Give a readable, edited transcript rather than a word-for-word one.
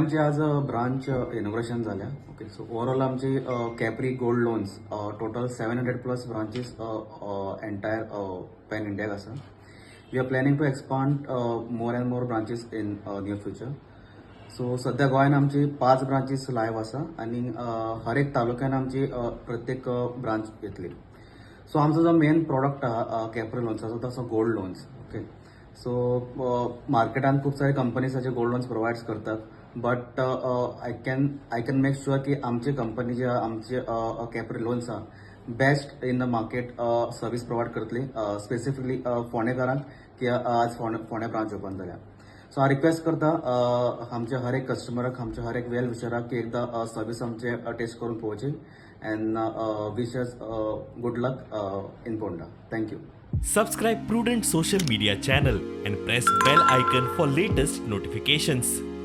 आमची आज branch inauguration जाल्या. ओके, सो ओवरऑल आमची Capri gold loans total 700 plus branches entire pan इंडियाक आसा. We are planning to expand more and more branches in near future. So सध्या गोंयान आमची पांच ब्रांचीस लायव्ह आसा आनी हर एक तालुक्यान आमची प्रत्येक ब्रांच येतली. सो आमचो जो मेन प्रोडक्ट आहा कॅप्री लोन्साचो, तो आसा गोल्ड लोन्स. ओके, सो मार्केटान खूब सारे कंपनीज हाचे गोल्ड लोन्स प्रोवायड करतात, but I can make sure की आमची कंपनी जी आहा, आमचे कॅप्री लोन्स आहा, best in the market service provide करतली, स्पेसिफिकली फोंडेकारांक की आज फोंडे फोंडे ब्रांच ओपन जाल्या. सो हांव रिक्वेस्ट करता आमच्या हर एक कस्टमराक, आमच्या हर एक वेल विशराक की एकदां सर्वीस आमचे टेस्ट करून पळोवची and wish us good luck in Ponda. Thank you. Subscribe Prudent Social Media channel and press bell icon for latest notifications.